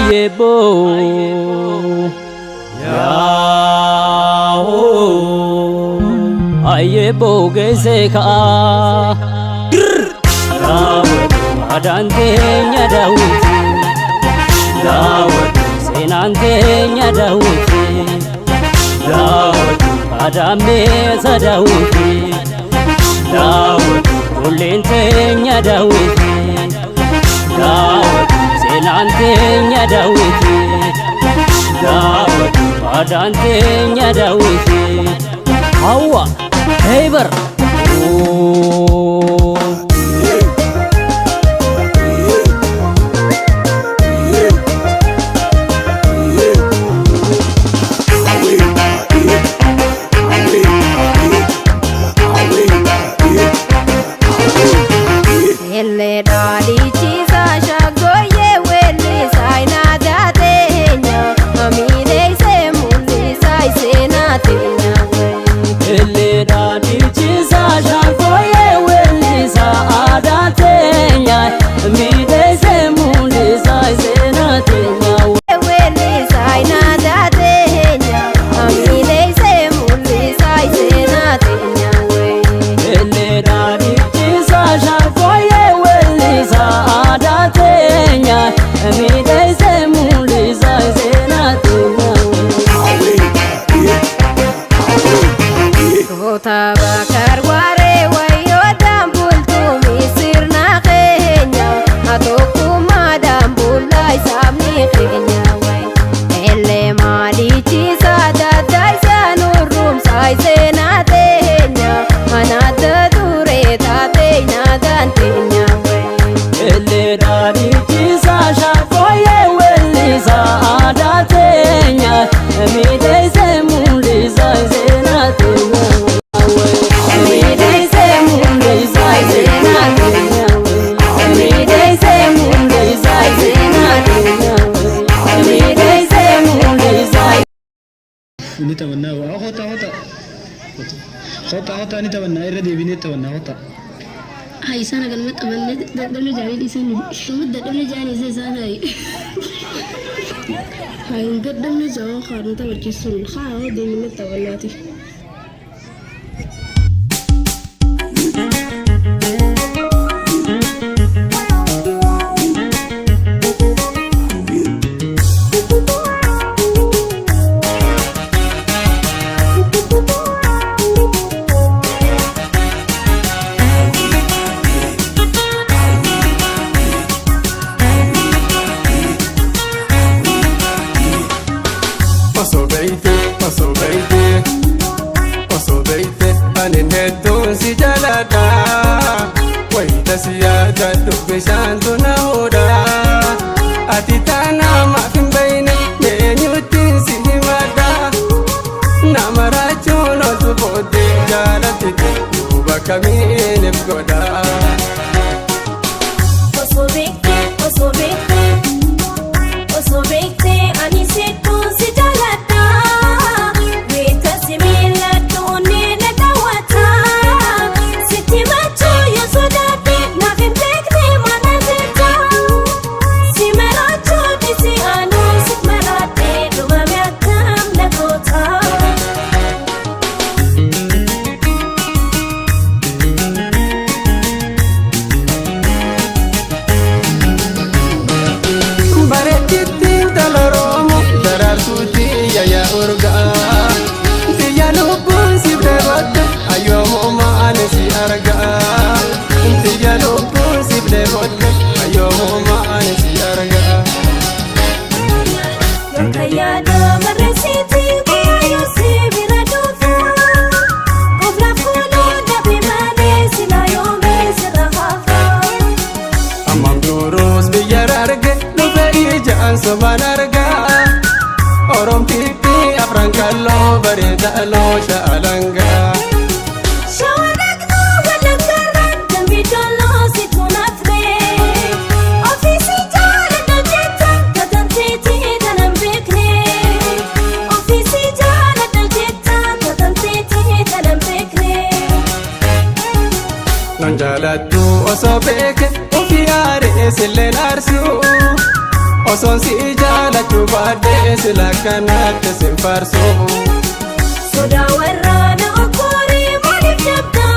Ayyeboo yaahoo ayyeboo geessee ka'a. Daawwatu aadaan teenya daawwiti, daawwatu seenaan teenya daawwiti, daawwatu aadaan meesa daawwiti, daawwatu ijoolleen teenya daawwiti, daawwatu seenaan teenya daawwiti, daawwatu aadaan teenya daawwiti. Hawwa heebar. Ellee dhaadhichiisaa shaggooyyee weellisaa inaadaa teenya amiileessee mul'isaa iseenaa teenya. Ellee dhaadhichiisaa shaggooyyee weellisaa aadaa teenya miidheessee mul'isaa iseenaa teenya. Weellisaa inaadaa teenya amiileessee mul'isaa iseenaa teenya. Ellee dhaadhichiisaa shaggooyyee weellisaa aadaa teenya miidheessee mul'isaa iseenaa teenya. Goota bakar waaree wayyoo daambultuu misirna keenya atokkummaa daambullaa isaafni keenya wayi. Ellee maalichiisaa dadda isaa nurrumsaa iseenaa teenya anaadda duree taatee naadaan teenya wayi. Ellee dhaadhichiisaa shaggooyyee weellisaa aadaa teenya miidheessee mul'isaa iseenaa teenya. Miidheessee mul'isaa iseenaa teenya. Miidheessee mul'isaa iseenaa teenya. Miidheessee mul'isaa. Ni taphannaa waa hota hota hota hota, ni taphannaa, irra deebinee taphannaa, hota. Haa, isaan akkanuma taphannee dadhabne jaanii dhiisanii, dhuma dadhabne jaanii isa isaan hayi. Haa, hin dadhabne jawaa kaanu taphachiisuun haa deemnee taphannaati. Osoo beeyte, osoo beeyte, osoo beeyte, ani hedduun si jaaladha. Wayita si yaadadhu bishaantu na hodha. Ati taanaa maaf hin beeyne, eenyutti si himadha. Nama raachuun ooltu booddee jaalatti duuba kamiiniif godha. Osoo beektee, osoo beektee, osoo beektee, ani sittuun si jaaladha. Beekta si miiladhu onnee na daawwata. Sitti machuu yoo sodaadhe, naaf hin beekne mana jirta. Si maraachuu dhisi, anuu si maraadhe, dhumame akkam na goota. Bareechitti intala Oromoo daraartuutti yaya urgaa. Tiyya lubbuun si dheebotte, ayyoomuma ani si argaa. Tiyya lubbuun si dheebotte, ayyoomuma ani si argaa. Bakka yaada barreessiti guyyaa si bira dhufa. Of lafuu dhabe malee sila yoomee sirra hafa. Ammam duruus biyya arge dhufe ijaan sobaan argaa. Oromtitti afran kalloo bareedaa loosha alangaa. Shawaa dhaqnaa walakkaarraan dambii dolloo si tunaafne. Ofiisi jaaladha jetta katanteetii kanan beekne. Ofiisi jaaladha jetta katanteetii kanan beekne. Nan jaalattu osoo beeke ofii aaree silleen aarsu. Osoon si Jiraachuu baadhee sila kanatti sin faarsu. Sodaa warraana okkooree maaliif jabdaa?